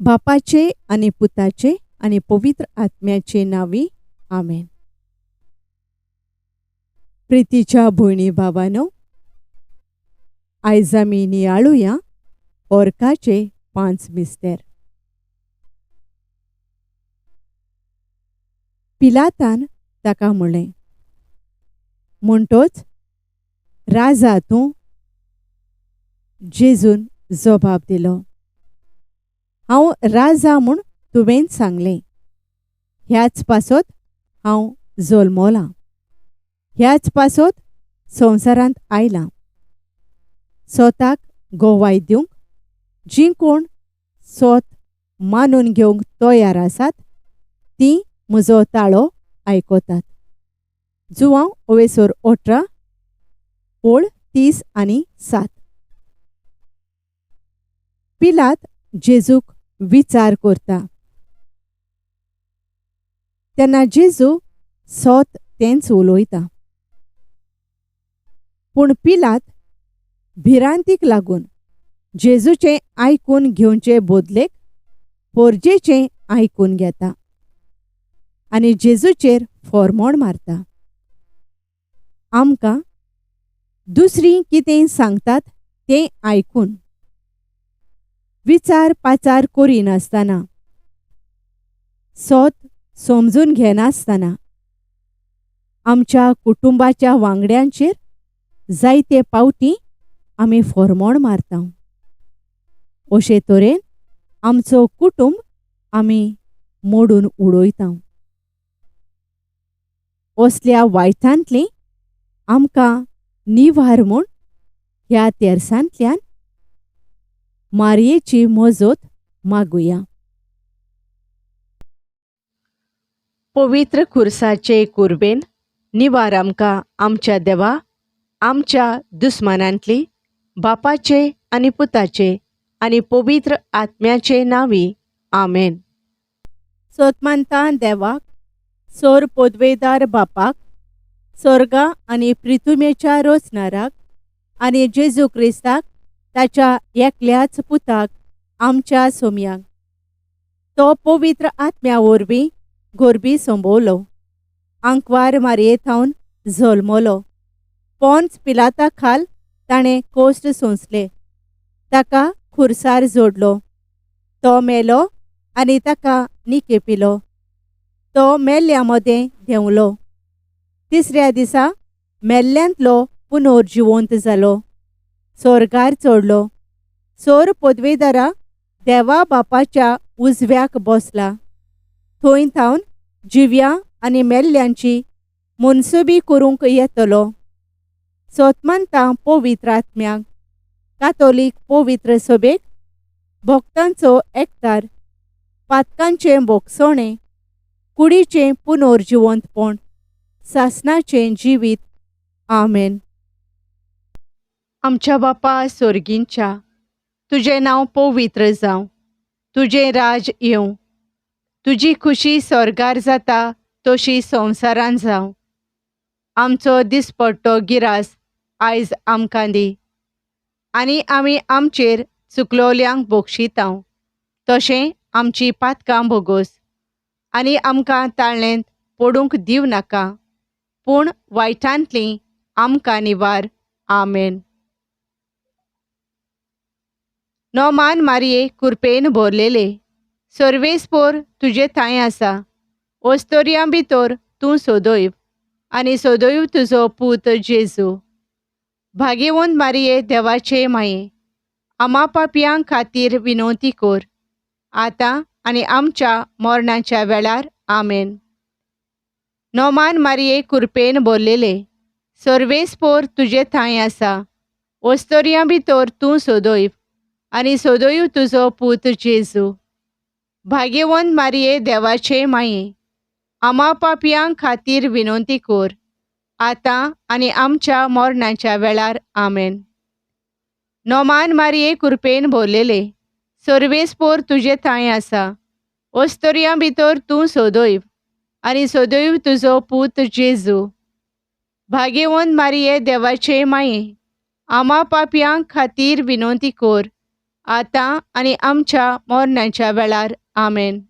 बापाचे आनी पुताचे आनी पवित्र आत्म्याचे नांवी, आमेन. प्रितीच्या भयणी भावानो, आयज आमी नियाळुया ओर्काचे 5 मिस्तेर. पिलातान ताका म्हणलें, म्हणटोच राजा तूं? जेजून जबाब दिलो, हांव राजा म्हूण तुवें सांगलें. ह्याच पासत हांव जल्मलां, ह्याच पासत संवसारांत आयलां, स्वताक गोवाय दिवंक जीं कोण स्वत मानून घेवंक तयार आसात तीं म्हजो ताळो आयकतात. जुवांव ओवेसोर 18 ओळ 30 आनी 7. पिलात जेजूक विचार करता तेन्ना जेजू सोत तेंच उलयता, पूण पिलात भिरांतीक लागून जेजूचें आयकून घेवचे बदलेक पोरजेचें आयकून घेता आनी जेजूचेर फॉर्मोण मारता. आमकां दुसरी कितें सांगतात तें आयकून विचार पाचार करिनासतना, सोत समजून घेनासतना आमच्या कुटुंबाच्या वांगड्यांचेर जायते पावटी आमी फॉर्मोण मारता. अशे तरेन आमचो कुटुंब आमी मोडून उडयता. असल्या वायटांतली आमकां निवार म्हूण ह्या तेरसांतल्यान मारयेची मजत मागुया. पवित्र खुर्साचे कुर्बेन निवार आमकां आमच्या देवा, आमच्या दुस्मानांतली, बापाचे आनी पुताचे आनी पवित्र आत्म्याचे नांवी, आमेन. सोतमानता देवाक, सोर पदवेदार बापाक, सोर्गा आनी प्रिथुमेच्या रोचनाराक आनी जेजू क्रिस्ताक ताच्या एकल्याच पुताक आमच्या सोमयाक, तो पवित्र आत्म्या वरवीं गोरबी संबवलो, आंकवार मारये थावन जल्मलो, पोंच पिलाता खाल ताणें कोश्ट सोंसले, ताका खुर्सार जोडलो, तो मेलो आनी ताका निकेपिलो, तो मेल्ल्या मदें देंवलो, तिसऱ्या दिसा मेल्ल्यांतलो पुनर्जिवंत जालो, सोर्गार चडलो, सोर पदवेदारा देवा बापाच्या उजव्याक बसला, थंय थावन जिव्या आनी मेल्ल्यांची मनसुबी करूंक येतलो. सोतमानता पवित्र आत्म्याक, कातोलीक पवित्र सभेक, भक्तांचो एकतार, पातकांचें बोगसणें, कुडीचें पुनर्जिवंतपण, सासणाचें जिवीत, आमेन. आमच्या बापा सोर्गींच्या, तुजें नांव पवित्र जावं, तुजें राज येवं, तुजी खुशी स्वर्गार जाता तशी संवसारान जावं. आमचो दिसपट्टो गिरास आयज आमकां दी, आनी आमी आमचेर चुकलोल्यांक बोगशितांव तशें आमची पातकां भोगोस, आनी आमकां ताळ्ळेंत पडूंक दिव नाका, पूण वायटांतली आमकां निवार, आमेन. नोमान मारये कुरपेन भरलेले, सर्वेस्पोर तुजे थांय आसा, ओस्तोरयां भितर तूं सोदयव आनी सोदयव तुजो पूत जेजू. भागेवंत मारये देवाचे माये, आमा पापयां खातीर विनवती कर, आतां आनी आमच्या मरणाच्या वेळार, आमेन. नोमान मारये कुरपेन भरलेले, सर्वेस्पोर तुजे थांय आसा, ओस्तोरयां भितर तूं सोदयव आनी सोदयव तुजो पूत जेजू. भाग्यवंत मारये देवाचे माये, आमा पापयां खातीर विनवती कर, आतां आनी आमच्या मरणाच्या वेळार, आमेन. नोमान मारये कुरपेन भरलेले, सर्वेस्पोर तुजे थांय आसा, ओस्तोरयां भितर तूं सोदयव आनी सोदयव तुजो पूत जेजू. भाग्यवंत मारये देवाचे माये, आमा पापयां खातीर विनवती कर, आतां आनी आमच्या मोरणाच्या वेळार. आमेन.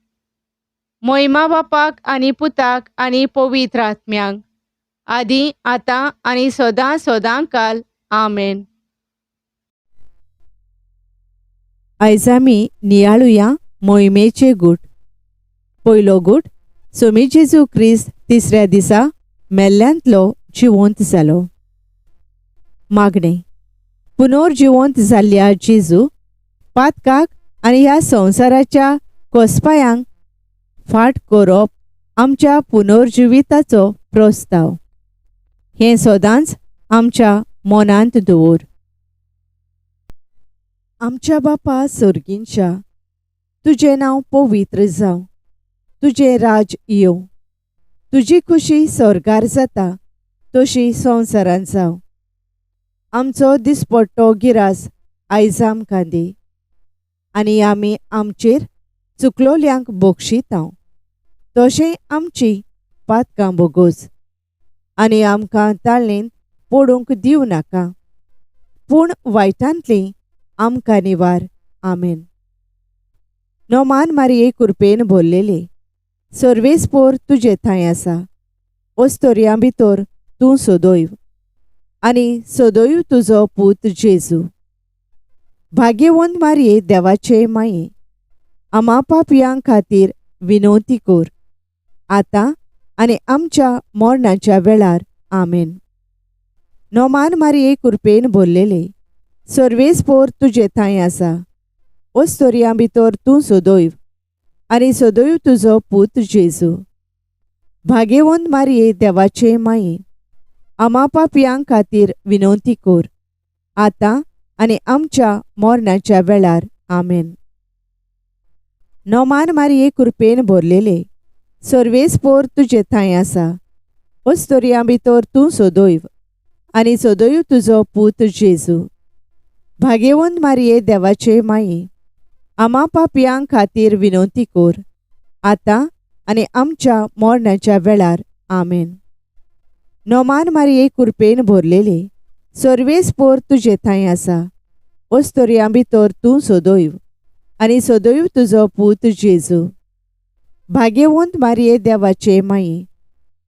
मोहिमा बापाक आनी पुताक आनी पवित्र आत्म्यांक, आदी आतां आनी सदां सदां काल. आमेन. आयज आमी नियाळुया मोहिमेचे गूट. पयलो गूट, सोमी जेजू क्रिस्त तिसऱ्या दिसा मेल्ल्यांतलो जिवंत जालो. मागणें. पुनर्जिवंत जाल्ल्या जेजू पातकाक आनी ह्या संवसाराच्या कोसपायांक फाट करप आमच्या पुनर्जिविताचो प्रस्ताव. हें सदांच आमच्या मनांत दवर. आमच्या बापा सर्गींच्या, तुजें नांव पवित्र जावं, तुजें राज येवं, तुजी खुशी स्वर्गार जाता तशी संवसारांत जावं. आमचो दिसपट्टो गिरास आयज आमकां दी, आनी आमी आमचेर चुकलोल्यांक बक्षितांव तशें आमची पातकां बोगोज, आनी आमकां ताळणेंत पडूंक दिवं नाका, पूण वायटांतली आमकां निवार. आमेन. नोमान मारये कुरपेन भरलेले, सर्वेस्पोर तुजे थंय आसा, ओस्तोरयां भितर तूं सदैव आनी सदैव तुजो पूत जेजू. भाग्यवंत मारये देवाचे माये, आमा पापयां खातीर विनवती कर, आतां आनी आमच्या मरणाच्या वेळार. आमेन. नोमान मारये कुरपेन भरलेले, सर्वेस्पोर तुजे थंय आसा, ओस्तोरयां भितर तूं सदैव आनी सदैव तुजो पूत जेजू. भाग्यवंत मारये देवाचे माये, आमा पापयां खातीर विनवती कर, आतां आनी आमच्या मरणाच्या वेळार. आमेन. नोमान मारये कुरपेन भरलेले, सर्वेस्पोर तुजे थंय आसा, ओस्तोरयां भितर तूं सदैव आनी सदैव तुजो पूत जेजू. भाग्यवंत मारये देवाचे माये, आमा पापयां खातीर विनवती कर, आतां आनी आमच्या मरणाच्या वेळार. आमेन. नोमान मारये कुरपेन भरलेले, सर्वेस्पोर तुजे थंय आसा, ओस्तोरयां भितर तूं सदैव आनी सदैव तुजो पूत जेजू. भाग्यवंत मारये देवाचे माये,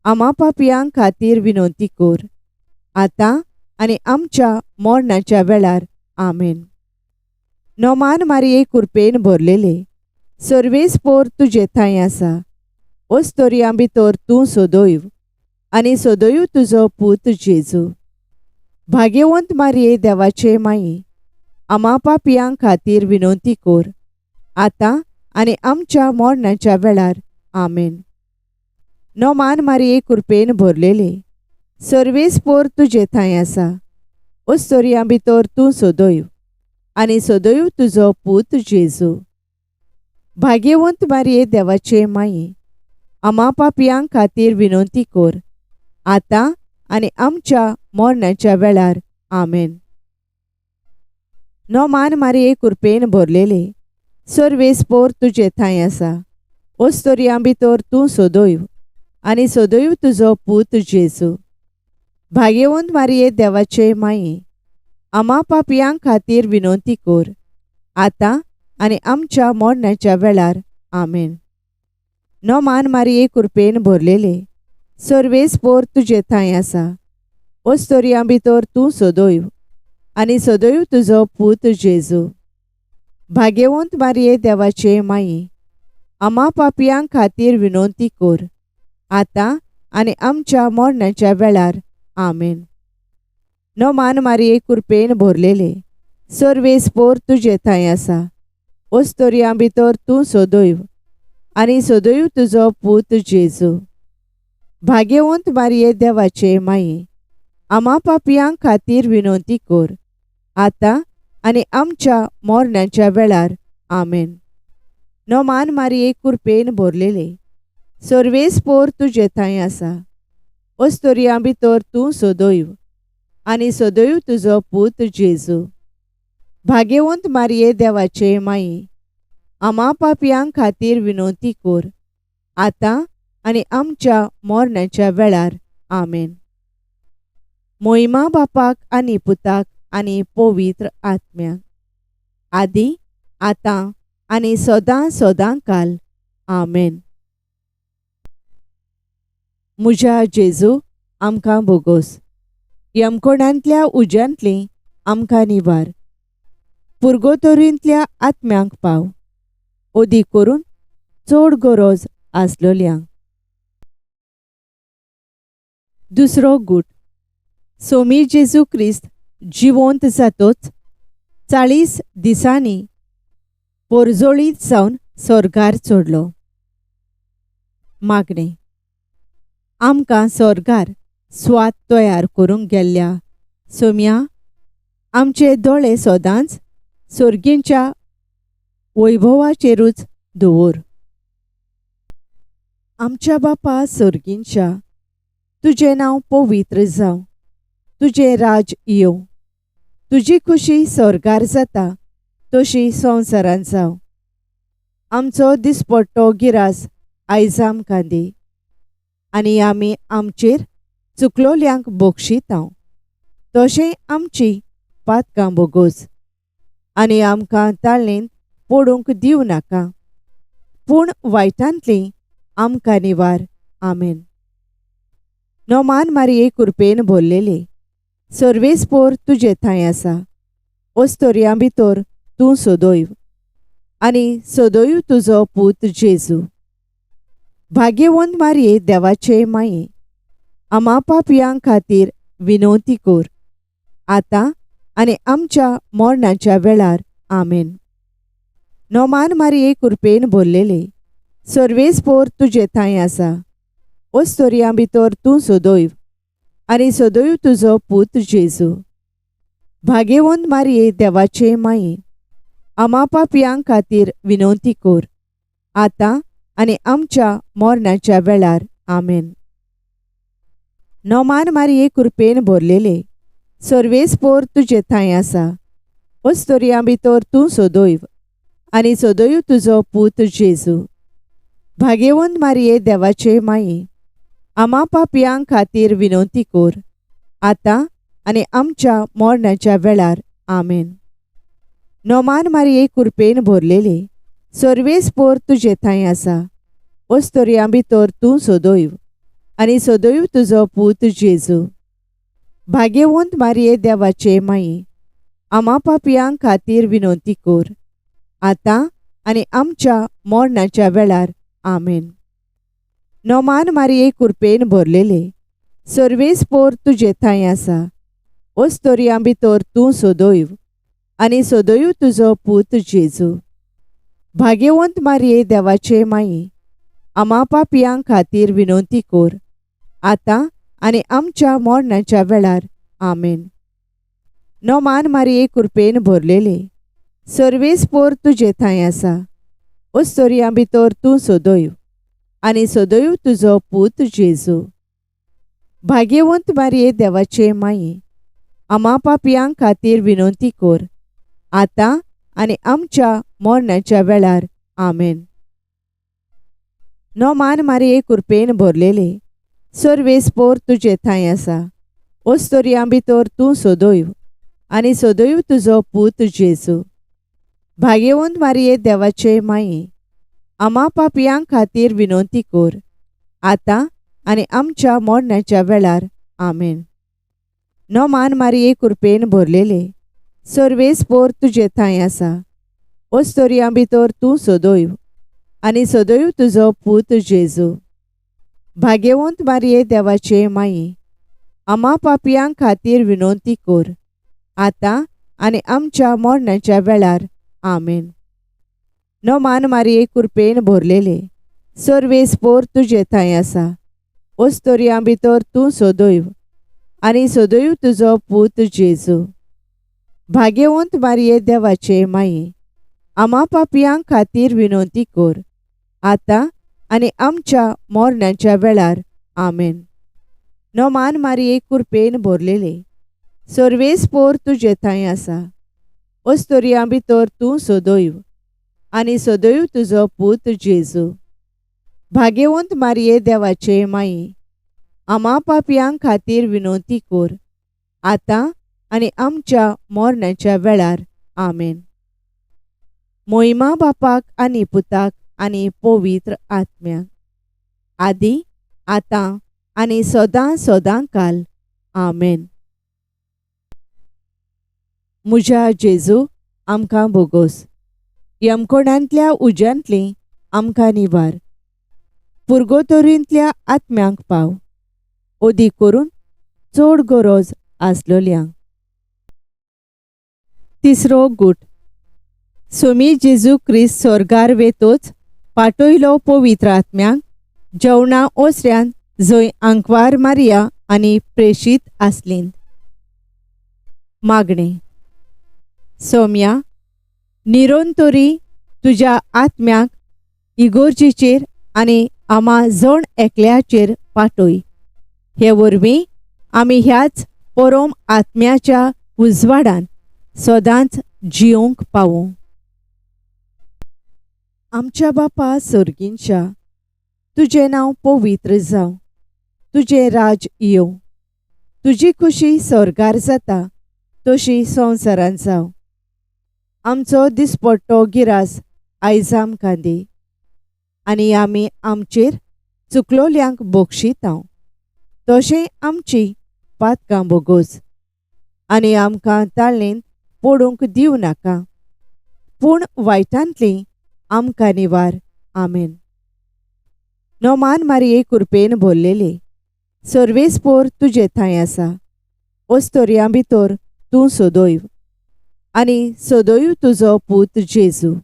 आमा पापयां खातीर विनवती कर, आतां आनी आमच्या मरणाच्या वेळार. आमेन. नोमान मारये कुरपेन भरलेले, सर्वेस्पोर तुजे थंय आसा, ओस्तोरयां भितर तूं सदैव आनी सदैव तुजो पूत जेजू. भाग्यवंत मारये देवाचे माये, आमा पापयां खातीर विनवती कर, आतां आनी आमच्या मरणाच्या वेळार. आमेन. नोमान मारये कुरपेन भरलेले, सर्वेस्पोर तुजे थंय आसा, ओस्तोरयां भितर तूं सदैव आनी सदैव तुजो पूत जेजू. भाग्यवंत मारये देवाचे माये, आमा पापयां खातीर विनवती कर, आतां आनी आमच्या मरणाच्या वेळार. आमेन. नोमान मारये कुरपेन भरलेले, सर्वेस्पोर तुजे थंय आसा, ओस्तोरयां भितर तूं सदैव आनी सदैव तुजो पूत जेजू. भाग्यवंत मारये देवाचे माये, आमा पापयां खातीर विनवती कर, आतां आनी आमच्या मरणाच्या वेळार. आमेन. नोमान मारये कुरपेन भरलेले, सर्वेस्पोर तुजे थंय आसा, ओस्तोरयां भितर तूं सदैव आनी सदैव तुजो पूत जेजू. भाग्यवंत मारये देवाचे माये, आमा पापयां खातीर विनवती कर, आतां आनी आमच्या मरणाच्या वेळार. आमेन. नोमान मारये कुरपेन भरलेले, सर्वेस्पोर तुजे थंय आसा, ओस्तोरयां भितर तूं सदैव आनी सदैव तुजो पूत जेजू. भाग्यवंत मारये देवाचे माये, आमा पापयां खातीर विनवती कर, आतां आनी आमच्या मरणाच्या वेळार. आमेन. नोमान मारये कुरपेन भरलेले, सर्वेस्पोर तुजे थंय आसा, ओस्तोरयां भितर तूं सदैव आनी सदैव तुजो पूत जेजू. भाग्यवंत मारये देवाचे माये, आमा पापयां खातीर विनवती कर, आतां आनी आमच्या मरणाच्या वेळार. आमेन. मोहिमा बापाक आनी पुताक आनी पवित्र आत्म्याक. आदी, आतां आनी सदां सदां काल. आमेन. म्हज्या जेजू, आमकां बोगोस. यमकोणांतल्या उज्यांतली आमकां निवार. पुर्गोतोरींतल्या आत्म्यांक पाव, ओदी करून चड गरज आसलोल्यांक. दुसरो गूट. सोमी जेजू क्रिस्त जिवंत जातोच 40 दिसांनी पोरजोळीत जावन स्वर्गार चडलो. मागणें. आमकां स्वर्गार स्वाद तयार करूंक गेल्ल्या सोम्या, आमचे दोळे सदांच सर्गींच्या वैभवाचेरूच दवर. आमच्या बापा सर्गींच्या, तुजें नांव पवित्र जावं, तुजें राज येवं, तुजी खुशी स्वर्गार जाता तशी संवसारांत जावं. आमचो दिसपट्टो गिरास आयज आमकां दी, आनी आमी आमचेर चुकलोल्यांक बक्षितांव तशें आमची पातकां बोगोस, आनी आमकां ताळेंत पडूंक दिवं नाका, पूण वायटांतली आमकां निवार. आमेन. नोमान मारये कुरपेन भरलेले, सर्वेस्पोर तुजे थंय आसा, ओस्तोरयां भितर तूं सदैव आनी सदैव तुजो पूत जेजू. भाग्यवंत मारये देवाचे माये, आमा पापयां खातीर विनवती कर, आतां आनी आमच्या मरणाच्या वेळार. आमेन. नोमान मारये कुरपेन भरलेले, सर्वेस्पोर तुजे थंय आसा, ओस्तोरयां भितर तूं सदैव आनी सदैव तुजो पूत जेजू. भाग्यवंत मारये देवाचे माये, आमा पापयां खातीर विनवती कर, आतां आनी आमच्या मरणाच्या वेळार. आमेन. नोमान मारये कुरपेन भरलेले, सर्वेस्पोर तुजे थंय आसा, ओस्तोरयां भितर तूं सदैव आनी सदैव तुजो पूत जेजू. भाग्यवंत मारये देवाचे माये, आमा पापयां खातीर विनवती कर, आतां आनी आमच्या मरणाच्या वेळार. आमेन. नोमान मारये कुरपेन भरलेले, सर्वेस्पोर तुजे थंय आसा, ओस्तोरयां भितर तूं सदैव आनी सदैव तुजो पूत जेजू. भाग्यवंत मारये देवाचे माये, आमा पापयां खातीर विनवती कर, आतां आनी आमच्या मरणाच्या वेळार. आमेन. नोमान मारये कुरपेन भरलेले, सर्वेस्पोर तुजे थंय आसा, ओस्तोरयां भितर तूं सदैव आनी सदैव तुजो पूत जेजू. भाग्यवंत मारये देवाचे माये, आमा पापयां खातीर विनवती कर, आतां आनी आमच्या मरणाच्या वेळार. आमेन. नोमान मारये कुरपेन भरलेले, सर्वेस्पोर तुजे थंय आसा, ओस्तोरयां भितर तूं सदैव आनी सदैव तुजो पूत जेजू. भाग्यवंत मारये देवाचे माये, आमा पापयां खातीर विनवती कर, आतां आनी आमच्या मरणाच्या वेळार. आमेन. नोमान मारये कुरपेन भरलेले, सर्वेस्पोर तुजे थंय आसा, ओस्तोरयां भितर तूं सदैव आनी सदैव तुजो पूत जेजू. भाग्यवंत मारये देवाचे माये, आमा पापयां खातीर विनवती कर, आतां आनी आमच्या मरणाच्या वेळार. आमेन. नोमान मारये कुरपेन भरलेले, सर्वेस्पोर तुजे थंय आसा, ओस्तोरयां भितर तूं सदैव आनी सदैव तुजो पूत जेजू. भाग्यवंत मारये देवाचे माये, आमा पापयां खातीर विनवती कर, आतां आनी आमच्या मरणाच्या वेळार. आमेन. नोमान मारये कुरपेन भरलेले, सर्वेस्पोर तुजे थंय आसा, ओस्तोरयां भितर तूं सदैव आनी सदैव तुजो पूत जेजू. भाग्यवंत मारये देवाचे माये, आमा पापयां खातीर विनवती कर, आतां आनी आमच्या मरणाच्या वेळार. आमेन. नोमान मारये कुरपेन भरलेले, सर्वेस्पोर तुजे थंय आसा, ओस्तोरयां भितर तूं सदैव आनी सदैव तुजो पूत जेजू. भाग्यवंत मारये देवाचे माये, आमा पापयां खातीर विनवती कर, आतां आनी आमच्या मरणाच्या वेळार. आमेन. मोहिमा बापाक आनी पुताक आनी पवित्र आत्म्याक, आदी आतां आनी सदां सदां काल. आमेन. म्हज्या जेजू, आमकां बोगोस. यमकोणांतल्या उज्यांतली आमकां निवार. पुर्गोतोरींतल्या आत्म्यांक पाव, ओदी करून चड गरज आसलोल्यांक. तिसरो गूट. सोमी जेजू क्रिस्त स्वर्गार वेतोच पाटयलो पवित्र आत्म्यांक जेवणा ओसऱ्यान जंय आंकवार मारिया आनी प्रेशीत आसलीं. मागणें. सोम्या, निरंतरी तुज्या आत्म्याक इगोर्जेचेर आनी आमा जण एकल्याचेर पाटय. हे वरवीं आमी ह्याच परोम आत्म्याच्या उजवाडान सदांच जियोंक पावूं. आमच्या बापा सर्गींच्या, तुजें नांव पवित्र जावं, तुजें राज येवं, तुजी खुशी स्वर्गार जाता तशी संवसारांत जावं. आमचो दिसपट्टो गिरास आयज आमकां दी, आनी आमी आमचेर चुकलोल्यांक बक्षितांव तशें आमची पातकां बोगोस, आनी आमकां ताळणेंत पडूंक दिवं नाका, पूण वायटांतली आमकां निवार. आमेन. नोमान मारिये कुरपेन भरलेले, सर्वेस्पोर तुजे थंय आसा. ओस्तोरयां भितर तूं सदैव आनी सदैव तुजो पूत जेजू.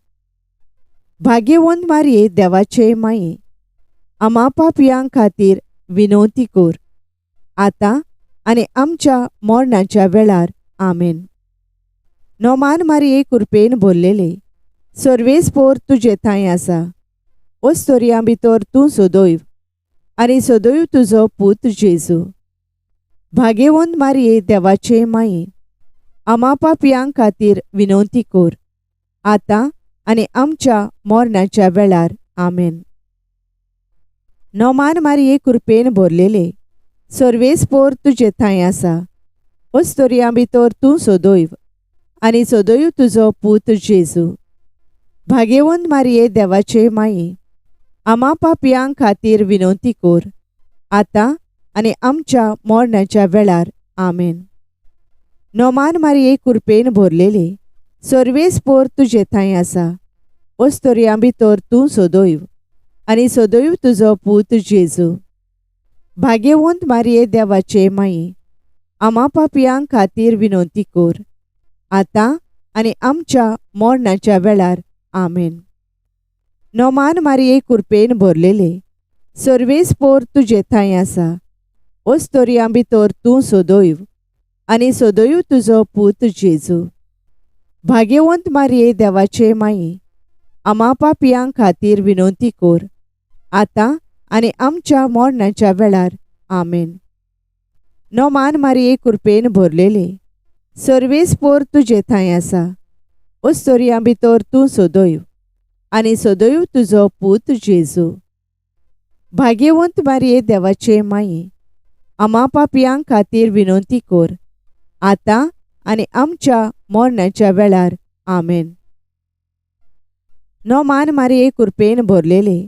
भाग्यवंत मारिये देवाचे माये, आमा पापयां खातीर विनवती कर, आतां आनी आमच्या मरणाच्या वेळार. आमेन. नोमान मारिये कुरपेन भरलेले, सर्वेस्पोर तुजे थंय आसा. ओस्तोरयां भितर तूं सदैव आनी सदैव तुजो पूत जेजू. भाग्यवंत मारिये देवाचे माये, आमा पापयां खातीर विनवती कर, आतां आनी आमच्या मरणाच्या वेळार. आमेन. नोमान मारिये कुरपेन भरलेले, सर्वेस्पोर तुजे थंय आसा. ओस्तोरयां भितर तूं सदैव आनी सदैव तुजो पूत जेजू. भाग्यवंत मारिये देवाचे माये, आमा पापयां खातीर विनवती कर, आतां आनी आमच्या मरणाच्या वेळार. आमेन. नोमान मारिये कुरपेन भरलेले, सर्वेस्पोर तुजे थंय आसा. ओस्तोरयां भितर तूं सदैव आनी सदैव तुजो पूत जेजू. भाग्यवंत मारिये देवाचे माये, आमा पापयां खातीर विनवती कर, आतां आनी आमच्या मरणाच्या वेळार. आमेन. नोमान मारिये कुरपेन भरलेले, सर्वेस्पोर तुजे थंय आसा. ओस्तोरयां भितर तूं सदैव आनी सदैव तुजो पूत जेजू. भाग्यवंत मारिये देवाचे माये, आमा पापयां खातीर विनवती कर, आतां आनी आमच्या मरणाच्या वेळार. आमेन. नोमान मारिये कुरपेन भरलेले, सर्वेस्पोर तुजे थंय आसा. ओस्तोरयां भितर तूं सदैव आनी सदैव तुजो पूत जेजू. भाग्यवंत मारिये देवाचे माये, आमा पापयां खातीर विनवती कर, आतां आनी आमच्या मरणाच्या वेळार. आमेन. नोमान मारिये कुरपेन भरलेले,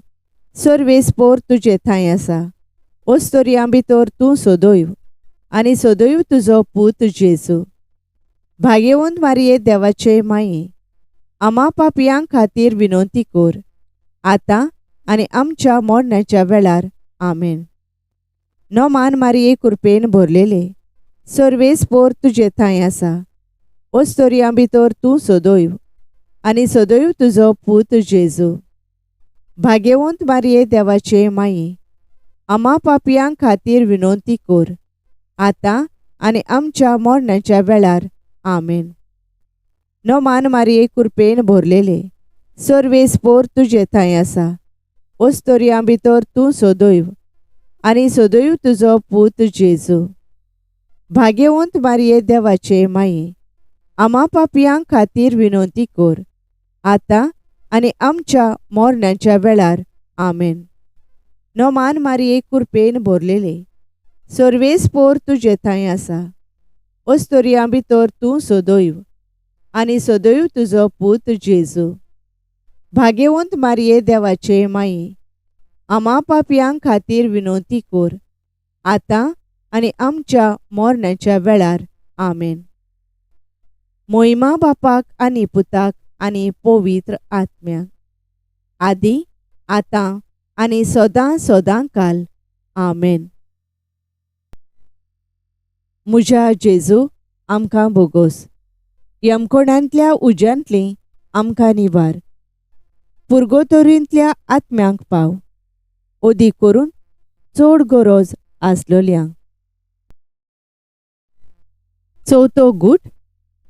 सर्वेस्पोर तुजे थंय आसा. ओस्तोरयां भितर तूं सदैव आनी सदैव तुजो पूत जेजू. भाग्यवंत मारिये देवाचे माये, आमा पापयां खातीर विनवती कर, आतां आनी आमच्या मरणाच्या वेळार. आमेन. नोमान मारिये कुरपेन भरलेले, सर्वेस्पोर तुजे थंय आसा. ओस्तोरयां भितर तूं सदैव आनी सदैव तुजो पूत जेजू. भाग्यवंत मारिये देवाचे माये, आमा पापयां खातीर विनवती कर, आतां आनी आमच्या मरणाच्या वेळार. आमेन. नोमान मारिये कुरपेन भरलेले, सर्वेस्पोर तुजे थंय आसा. ओस्तोरयां भितर तूं सदैव आनी सदैव तुजो पूत जेजू. भाग्यवंत मारिये देवाचे माये, आमा पापयां खातीर विनवती कर, आतां आनी आमच्या मरणाच्या वेळार. आमेन. नोमान मारिये कुरपेन भरलेले, सर्वेस्पोर तुजे थंय आसा. ओस्तोरयां भितर तूं सदैव आनी सदैव तुजो पूत जेजू. भाग्यवंत मारिये देवाचे माई, आमा पापयां खातीर विनवती कर, आतां आनी आमच्या मरणाच्या वेळार. आमेन. मोहिमा बापाक आनी पुताक आनी पवित्र आत्म्याक, आदी आतां आनी सदां सदां काल. आमेन. म्हज्या जेजू, आमकां भोगोस. यमकोणांतल्या उज्यांतली आमकां निवार. पुर्गोतोरींतल्या आत्म्यांक पाव, ओदी करून चड गरज आसलोल्यांक. चवथो गूट.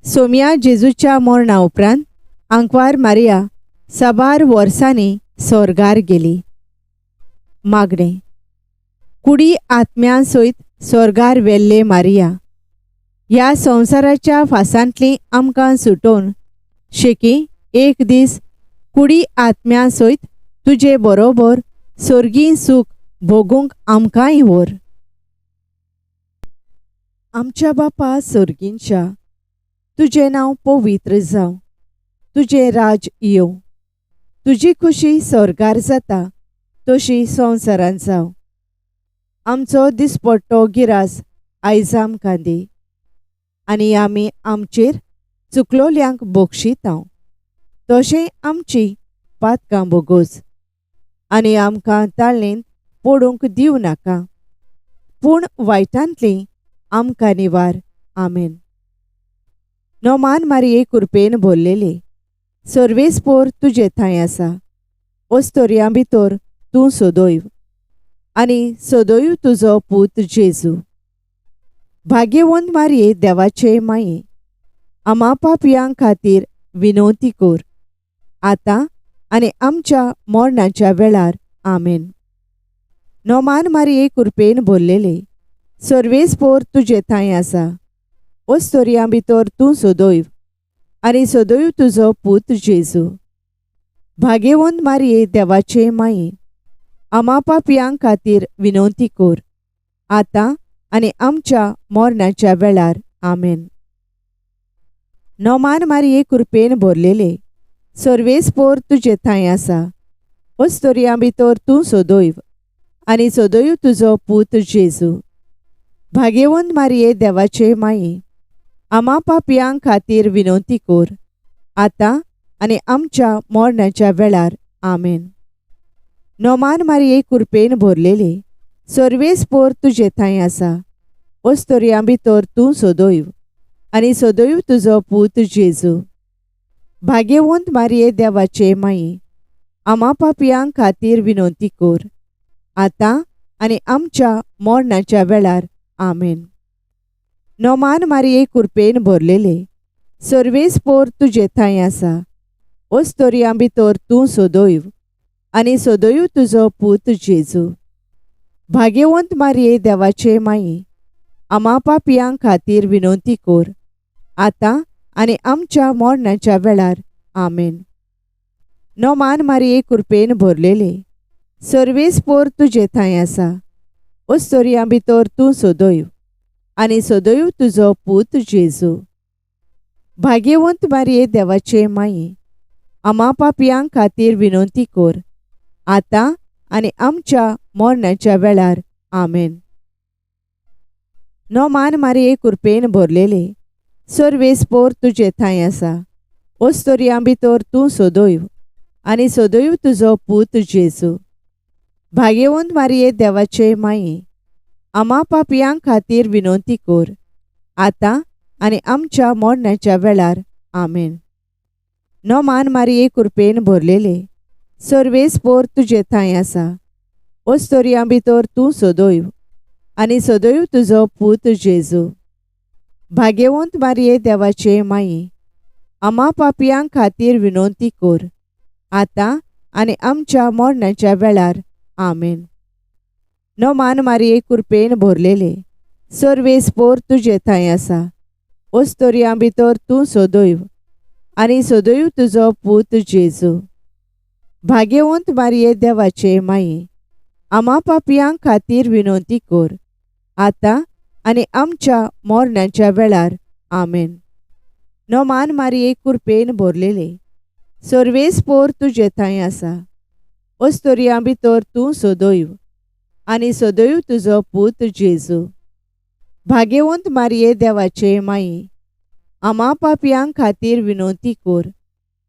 सोम्या जेजूच्या मरणा उपरांत आंकवार मारिया साबार वर्सांनी सोर्गार गेली. मागणें. कुडी आत्म्या सयत सोर्गार वेल्ले मारिया, ह्या संवसाराच्या फासांतली आमकां सुटोवन शेकी एक दीस कुडी आत्म्या सयत तुजे बरोबर सोर्गी सूख भोगूंक आमकांय व्हर. आमच्या बापा सोर्गींच्या, तुजें नांव पवित्र जावं, तुजें राज येवं, तुजी खुशी सोर्गार जाता तशी संवसारांत जावं. आमचो दिसपट्टो गिरास आयज आमकां दी, आनी आमी आमचेर चुकलोल्यांक बक्षितांव तशें आमची पातकां भोगोस, आनी आमकां ताळणेंत पडूंक दिवं नाका, पूण वायटांतली आमकां निवार. आमेन. नोमान मारिये कुरपेन भरलेले, सर्वेस्पोर तुजे थंय आसा, ओस्तोरयां भितर तूं सदैव आनी सदैव तुजो पूत जेजू. भाग्यवंत मारिये देवाचे माये, आमा पापयां खातीर विनवती कर, आतां आनी आमच्या मरणाच्या वेळार. आमेन. नोमान मारिये कुरपेन भरलेले, सर्वेस्पोर तुजे थंय आसा, ओस्तोरयां भितर तूं सदैव आनी सदैव तुजो पूत जेजू. भाग्यवंत मारिये देवाचे माये, आमा पापयां खातीर विनवती कर, आतां आनी आमच्या मरणाच्या वेळार. आमेन. नोमान मारिये कुरपेन भरलेले, सर्वेस्पोर तुजे थंय आसा, ओस्तोरयां भितर तूं सदैव आनी सदैव तुजो पूत जेजू. भाग्यवंत मारिये देवाचे माये, आमा पापयां खातीर विनवती कर, आतां आनी आमच्या मरणाच्या वेळार. आमेन. नोमान मारिये कुरपेन भरलेले, सर्वेस्पोर तुजे थंय आसा, ओस्तोरयां भितर तूं सदैव आनी सदैव तुजो पूत जेजू. भाग्यवंत मारिये देवाचे माये, आमा पापयां खातीर विनवती कर, आतां आनी आमच्या मरणाच्या वेळार. आमेन. नोमान मारिये कुरपेन भरलेले, सर्वेस्पोर तुजे थंय आसा, ओस्तोरयां भितर तूं सदैव आनी सदैव तुजो पूत जेजू. भाग्यवंत मारिये देवाचे माये, आमा पापयां खातीर विनवती कर, आतां आनी आमच्या मरणाच्या वेळार. आमेन. नोमान मारिये कुरपेन भरलेले, सर्वेस्पोर तुजे थंय आसा, ओस्तोरयां भितर तूं सदैव आनी सदैव तुजो पूत जेजू. भाग्यवंत मारिये देवाचे माये, आमा पापयां खातीर विनवती कर, आतां आनी आमच्या मरणाच्या वेळार. आमेन. नोमान मारिये कुरपेन भरलेले, सर्वेस्पोर तुजे थंय आसा, ओस्तोरयां भितर तूं सदैव आनी सदैव तुजो पूत जेजू. भाग्यवंत मारिये देवाचे माये, आमा पापयां खातीर विनवती कर, आतां आनी आमच्या मरणाच्या वेळार. आमेन. नोमान मारिये कुरपेन भरलेले, सर्वेस्पोर तुजे थंय आसा, ओस्तोरयां भितर तूं सदैव आनी सदैव तुजो पूत जेजू. भाग्यवंत मारिये देवाचे माये, आमा पापयां खातीर विनवती कर, आतां आनी आमच्या मरणाच्या वेळार. आमेन. नोमान मारिये कुरपेन भरलेले, सर्वेस्पोर तुजे थंय आसा, ओस्तोरयां भितर तूं सदैव आनी सदैव तुजो पूत जेजू. भाग्यवंत मारिये देवाचे माये, आमा पापयां खातीर विनवती कर, आतां आनी आमच्या मरणाच्या वेळार. आमेन. नोमान मारिये कुरपेन भरलेले, सर्वेस्पोर तुजे थंय आसा. अस्तोरयां भितर तूं सदैव आनी सदैव तुजो पूत जेजू. भाग्यवंत मारये देवाचे माये, आमा पापयां खातीर विनवती कर,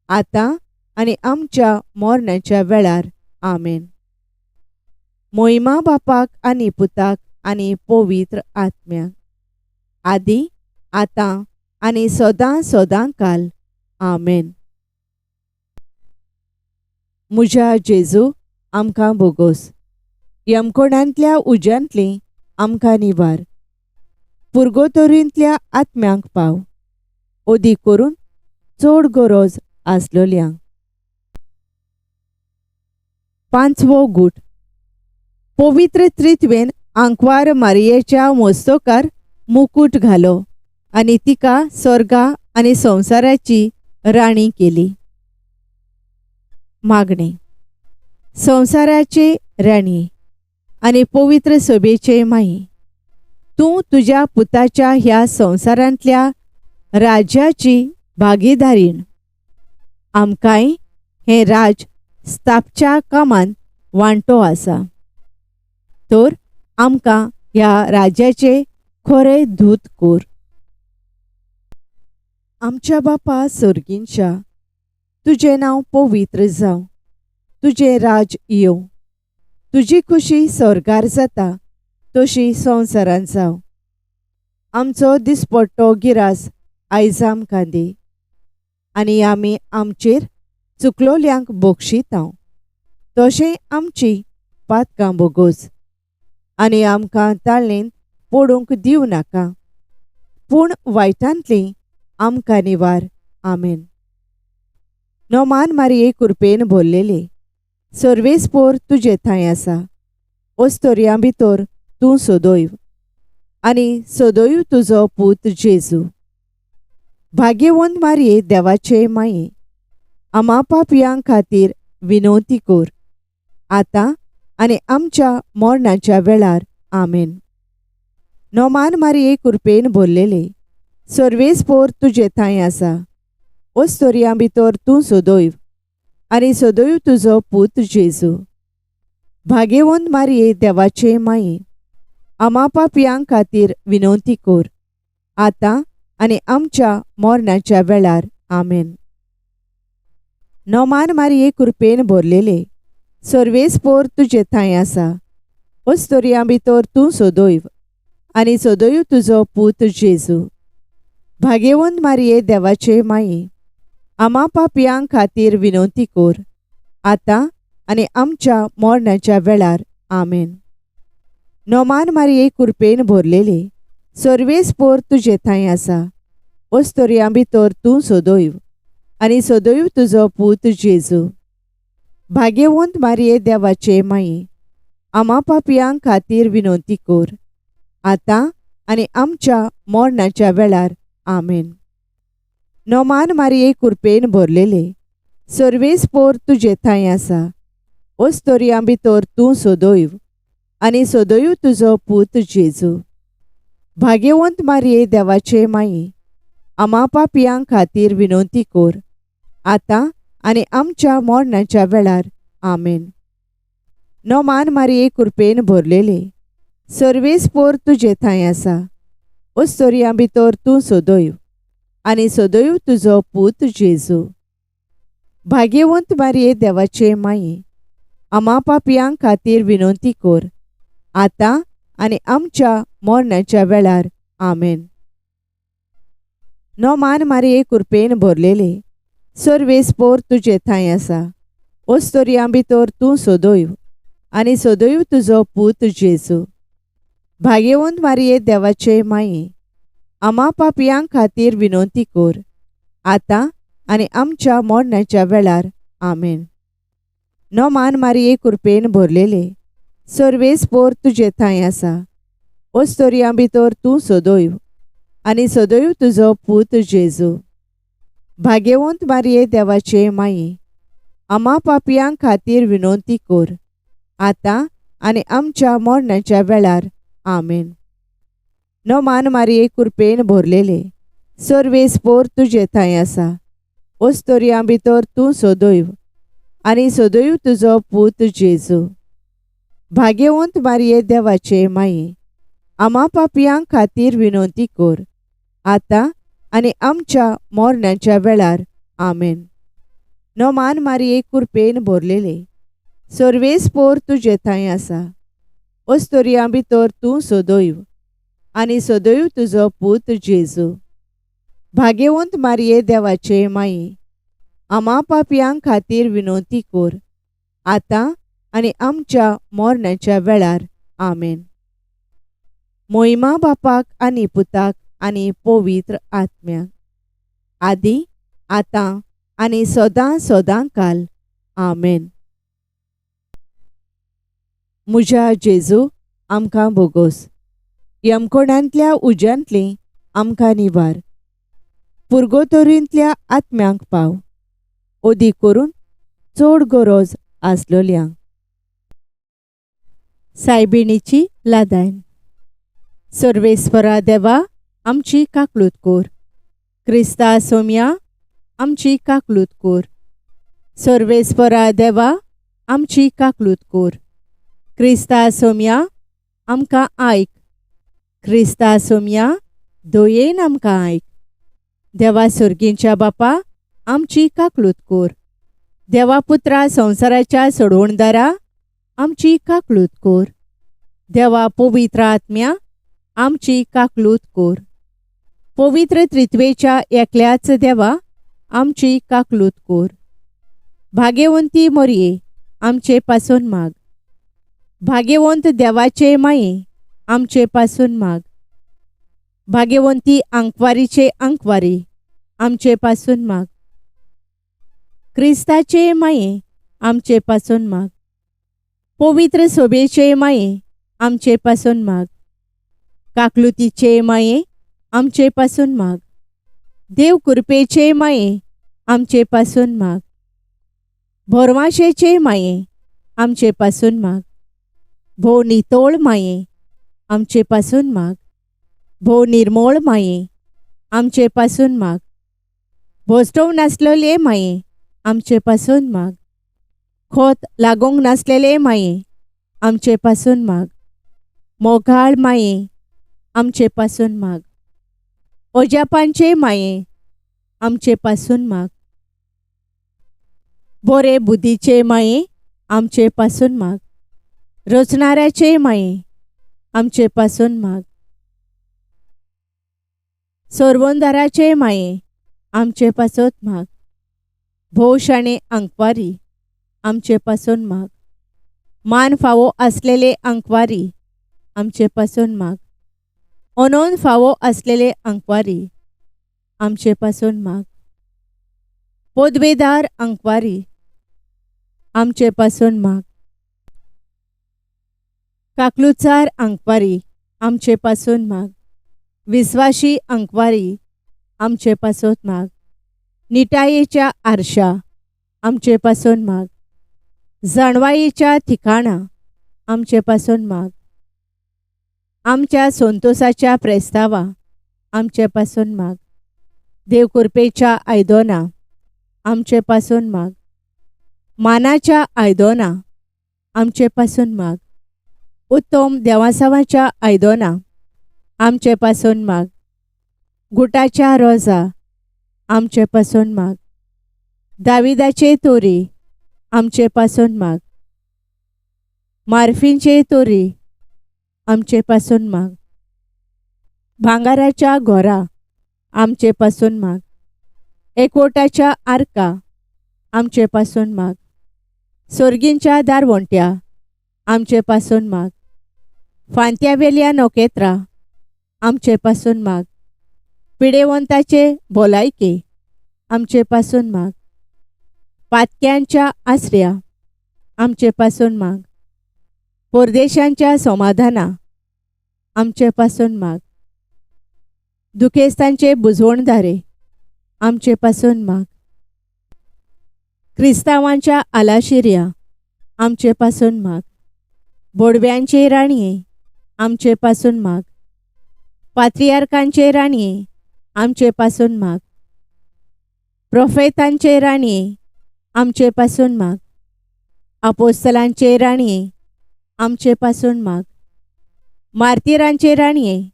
आतां आनी आमच्या मरणाच्या वेळार. आमेन. मोहिमा बापाक आनी पुताक आनी पवित्र आत्म्याक, आदी आतां आनी सदां सदां काल. आमेन. म्हज्या जेजू, आमकां बोगोस. यमकोणांतल्या उज्यांतली आमकां निवार. पुर्गोतोरींतल्या आत्म्यांक पाव, अदीक करून चड गरज आसलोल्यांक. पांचवो गूट. पवित्र त्रित्वेन आंकवार मारियेच्या मस्तकार मुकूट घालो आनी तिका स्वर्गा आनी संवसाराची राणी केली. मागणें. संवसाराचे राणी आनी पवित्र सभेचे माई, तूं तुज्या पुताच्या ह्या संवसारांतल्या राज्याची भागीदारीण. आमकांय हें राज स्थापच्या कामांत वांटो आसा, तर आमकां ह्या राज्याचे खरे दूत कर. आमच्या बापा सर्गींच्या, तुजें नांव पवित्र जावं, तुजें राज येवं, तुजी खुशी स्वर्गार जाता तशी संवसारांत जावं. आमचो दिसपट्टो गिरास आयज आमकां दी, आनी आमी आमचेर चुकलोल्यांक बक्षितांव, तशें आमची पातकां बोगोस, आनी आमकां ताळेंत पडूंक दिवं नाका, पूण वायटांतली आमकां निवार. आमेन. नोमान मारये कृपेन भरलेले, सर्वेस्पोर तुजे थंय आसा. अस्तोरयां भितर तूं सदैव आनी सदैव तुजो पूत जेजू. भाग्यवंत मारये देवाचे माये, आमा पापयां खातीर विनवती कर, आतां आनी आमच्या मरणाच्या वेळार. आमेन. नोमान मारये कृपेन भरलेले, सर्वेस्पोर तुजे थंय आसा. अस्तोरयां भितर तूं सदैव आनी सदैव तुजो पूत जेजू. भाग्यवंत मारये देवाचे माये, आमा पापयां खातीर विनवती कर, आतां आनी आमच्या मरणाच्या वेळार. आमेन. नोमान मारये कृपेन भरलेले, सर्वेस्पोर तुजे थंय आसा. अस्तोरयां भितर तूं सदैव आनी सदैव तुजो पूत जेजू. भाग्यवंत मारये देवाचे माये, आमा पापयां खातीर विनवती कर, आतां आनी आमच्या मरणाच्या वेळार. आमेन. नोमान मारये कृपेन भरलेले, सर्वेस्पोर तुजे थंय आसा. अस्तोरयां भितर तूं सदैव आनी सदैव तुजो पूत जेजू. भाग्यवंत मारये देवाचे माये, आमा पापयां खातीर विनवती कर, आतां आनी आमच्या मरणाच्या वेळार. आमेन. नोमान मारये कृपेन भरलेले, सर्वेस्पोर तुजे थंय आसा. अस्तोरयां भितर तूं सदैव आनी सदैव तुजो पूत जेजू. भाग्यवंत मारये देवाचे माये, आमा पापयां खातीर विनवती कर, आतां आनी आमच्या मरणाच्या वेळार. आमेन. नोमान मारये कृपेन भरलेले, सर्वेस्पोर तुजे थंय आसा. अस्तोरयां भितर तूं सदैव आनी सदैव तुजो पूत जेजू. भाग्यवंत मारये देवाचे माये, आमा पापयां खातीर विनवती कर, आतां आनी आमच्या मरणाच्या वेळार. आमेन. नोमान मारये कृपेन भरलेले, सर्वेस्पोर तुजे थंय आसा. अस्तोरयां भितर तूं सदैव आनी सदैव तुजो पूत जेजू. भाग्यवंत मारये देवाचे माये, आमा पापयां खातीर विनवती कर, आतां आनी आमच्या मरणाच्या वेळार. आमेन. नोमान मारये कृपेन भरलेले, सर्वेस्पोर तुजे थंय आसा. अस्तोरयां भितर तूं सदैव आनी सदैव तुजो पूत जेजू. भाग्यवंत मारये देवाचे माये, आमा पापयां खातीर विनवती कर, आतां आनी आमच्या मरणाच्या वेळार. आमेन. नोमान मारये कृपेन भरलेले, सर्वेस्पोर तुजे थंय आसा. ओस्तोरयां भितर तूं सदैव आनी सदैव तुजो पूत जेजू. भाग्यवंत मारये देवाचे माये, आमा पापयां खातीर विनंती कर, आतां आनी आमच्या मरणाच्या वेळार. आमेन. नोमान मारये कुरपेन भरलेले, सर्वेस्पोर तुजे थंय आसा. ओस्तोरयां भितर तूं सदैव आनी सदैव तुजो पूत जेजू. भाग्यवंत मारये देवाचे माये, आमा पापयां खातीर विनंती कर, आतां आनी आमच्या मरणाच्या वेळार. आमेन. मोहिमा बापाक आनी पुताक आनी पवित्र आत्म्याक, आदी आतां आनी सदां सदां काल. आमेन. म्हज्या जेजू, आमकां बोगोस. यमकोणांतल्या उज्यांतली आमकां निवार. पुर्गोतोरींतल्या आत्म्यांक पाव, अदीक करून चड गरज आसलोल्यांक. सायबिणीची लादायन. सर्वेस्परा देवा, आमची काकलूत कोर. क्रिस्ता सोम्या, आमची काकलूत कोर. सर्वेस्परा देवा, आमची काकलूत कोर. क्रिस्ता सोम्या, आमकां आयक. क्रिस्ता सोम्या, दयेन आमकां आयक. देवा सर्गींच्या बापा, आमची काकलूत कोर. देवा पुत्रा संवसाराच्या सोडवणदारा, आमची काकलूत कोर. देवा पवित्र आत्म्या, आमची काकलूत कोर. पवित्र त्रित्वेच्या एकल्याच देवा, आमची काकलूत कोर. भाग्यवंती मोरये, आमचे पासून माग. भाग्यवंत देवाचे माये, आमचे पासून माग. भाग्यवंती आंकवारीचे आंकवारी, आमचे पासून माग. क्रिस्ताचे माये, आमचे पासून माग. पवित्र सोबेचे माये, आमचे पासून माग. काकलुतीचे माये, आमचे पासून माग. देव कृपेचे माये, आमचे पासून माग. भोरवाशेचे माये, आमचे पासून माग. भोव नितोळ माये, आमचे पासून माग. भोव निर्मोळ माये, आमचे पासून माग. भोसटोव नासलेले माये, आमचे पासून माग. खोत लागूंक नासलेले माये, आमचे पासून माग. मोगाळ माये, आमचे पासून माग. ओजापांचे माये, आमचे पासून माग. बोरे बुद्धीचे माये, आमचे पासून माग. रचणाऱ्याचे माये, आमचे पासून माग. सोरवंदाराचे माये, आमचे पासत माग. भोव शाणे आंकवारी, आमचे पासून माग. मान फावो आसलेले आंकवारी, आमचे पासून माग. अनोन फावो आसलेले आंकवारी, आमचे पासून माग. पदवेदार आंकवारी, आमचे पासून माग. काकलुचार आंकवारी, आमचे पासून माग. विस्वाशी आंकवारी, आमचे पासत माग. निटायेच्या आरशा, आमचे पासून माग. जाणवायेच्या ठिकाणा, आमचे पासून माग. आमच्या संतोसाच्या प्रेस्तावा, आमचे पासून माग. देव कृपेच्या आयदोना, आमचे पासून माग. मानाच्या आयदोना, आमचे पासून माग. उत्तम देवासावाच्या आयदोना, आमचे पासून माग. गुटाच्या रोजा, आमचे पासून माग. दाविदाचे तोरी, आमचे पासून माग. मार्फींचे तोरी, आमचे पासून माग. भांगाराच्या घोरा, आमचे पासून माग. एकवटाच्या आर्का, आमचे पासून माग. सोर्गींच्या दारवंट्या, आमचे पासून माग. फांत्यावेल्या नखेत्रां, आमचे पासून माग. पिडेवंताचे भलायके, आमचे पासून माग. पातक्यांच्या आसऱ्या, आमचे पासून माग. परदेशांच्या समाधाना, आमचे पासून माग. दुखेस्तांचे बुजवणदारे, आमचे पासून माग. क्रिस्तांवांच्या आलाशिऱ्या, आमचे पासून माग. बोडव्यांचे राणये, आमचे पासून माग. पात्रियार्कांचे राणये, आमचे पासून माग. प्रोफेतांचे राणये, आमचे पासून माग. आपोस्तलांचे राणये, आमचे पासून माग. मार्तिरांचे राणये,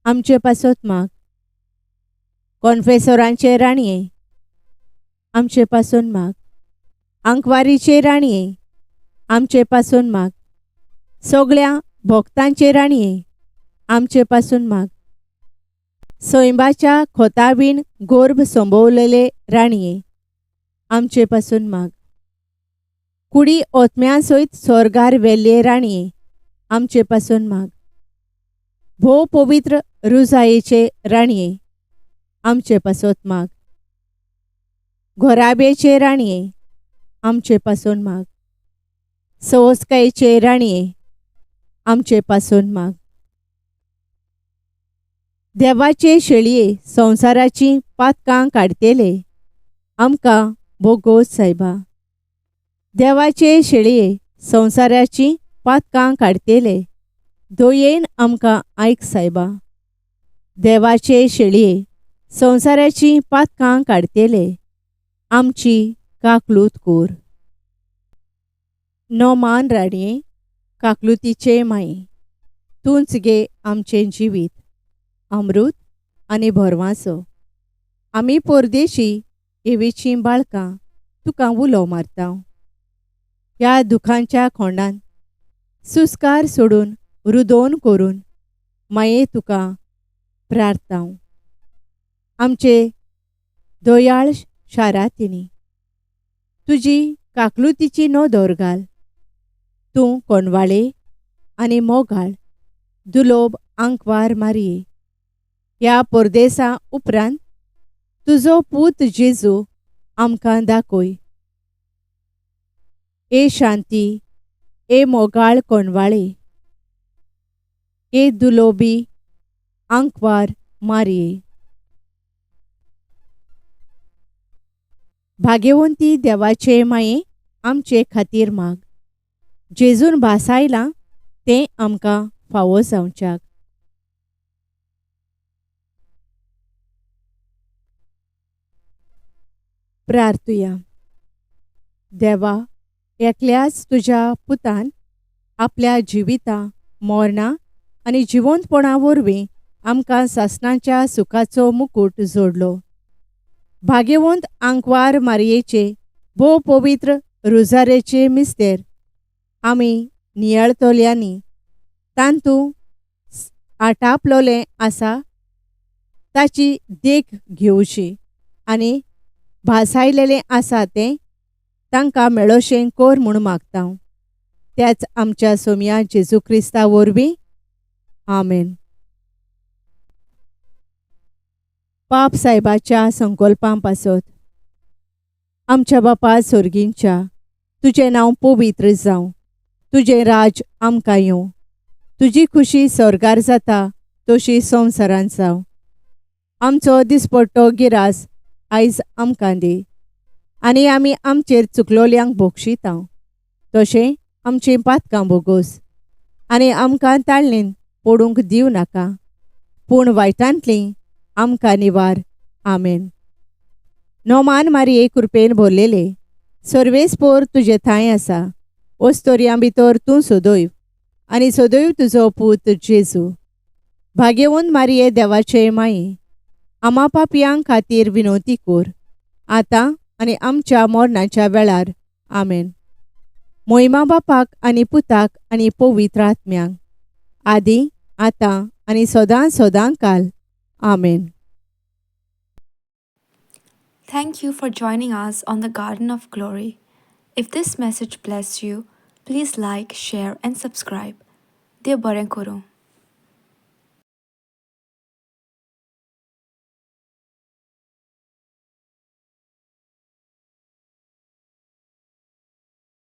आमचे पासत माग. कॉन्फेसोरांचे राणये, आमचे पासून माग. आंकवारीचे राणये, आमचे पासून माग. सगळ्या भक्तांचे राणये, आमचे पासून माग. सैंबाच्या खोतावीण गोर्भ संभवलेले राणये, आमचे पासून माग. कुडी ओतम्या सयत स्वर्गार वेल्ले राणये, आमचे पासून माग. भोव पवित्र रुजायेचे राणये, आमचे पासत माग. घोराब्याचे राणये, आमचे पासून माग. सवस्कायेचे राणये, आमचे पासून माग. देवाचे शेळये संवसाराची पातकां काडटेले, आमकां भोगोस सायबा. देवाचे शेळये संवसाराची पातकां काडटेले, दयेन आमकां आयक सायबा. देवाचे शेळये संवसाराची पातकां काडटेले, आमची काकलूत कोर. नोमान राणये, काकलुतीचे माये, तूंच गे आमचें जिवीत, अमृत आनी भरवांसो. आमी परदेशी एवीचीं बाळकां तुका उलो मारता. ह्या दुखांच्या खोंडान सुस्कार सोडून रुदोन करून माये तुका प्रार्थना. आमचे दयाळ शारातिनी तुजी काकलुतीची नदर घाल. तूं कोणवाळे आनी मोगाळ दुलोब आंकवार मारये. ह्या परदेसा उपरांत तुजो पूत जेजू आमकां दाखय. ए शांती, ए मोगाळ कोणवाळे, ए दुलोबी आंकवार मारये. भाग्यवंती देवाचे माये, आमचे खातीर माग. जेजून भासायलां तें आमकां फावो जावच्याक. प्रार्थुया. देवा, एकल्याच तुज्या पुतान आपल्या जिविता, मरणां आनी जिवंतपणा वरवीं आमकां सासणाच्या सुखाचो मुकूट जोडलो. भाग्यवंत आंकवार मारयेचे भोव पवित्र रुजारेचे मिस्तेर आमी नियाळतल्यांनी तांतू आटापलोलें आसा ताची देख घेवची आनी भासायलेलें आसा तें तांकां मेळोशें कोर म्हूण मागता. त्याच आमच्या सोमया जेजू क्रिस्ता वरवीं. आमेन. पाप सायबाच्या संकल्पां पासत. आमच्या बापा सोर्गींच्या, तुजें नांव पवित्र जावं, तुजें राज आमकां येवं, तुजी खुशी स्वर्गार जाता तशी संवसारांत जावं. आमचो दिसपट्टो गिरास आयज आमकां दी आनी आमी आमचेर चुकलोल्यांक भोगशिता तशें आमचीं पातकां भोगोस आनी आमकां ताळणेन पडूंक दिवं नाका, पूण वायटांतलीं आमकां निवार. आमेन. नोमान मारये कृपेन भरलेले, सर्वेस्पोर तुजे थांय आसा. ओस्तोरयां भितर तूं सदैव आनी सदैव तुजो पूत जेजू. भाग्यवंत मारये देवाचे माये, आमा पापयां खातीर विनवती कोर, आतां आनी आमच्या मरणाच्या वेळार. आमेन. मोहिमा बापाक आनी पुताक आनी पवित्र आत्म्यांक, आदी आतां आनी सदां सदां काल. आमेन. Thank you for joining us on the Garden of Glory. If this message blessed you, please like, share, and subscribe. देव बरें करूं.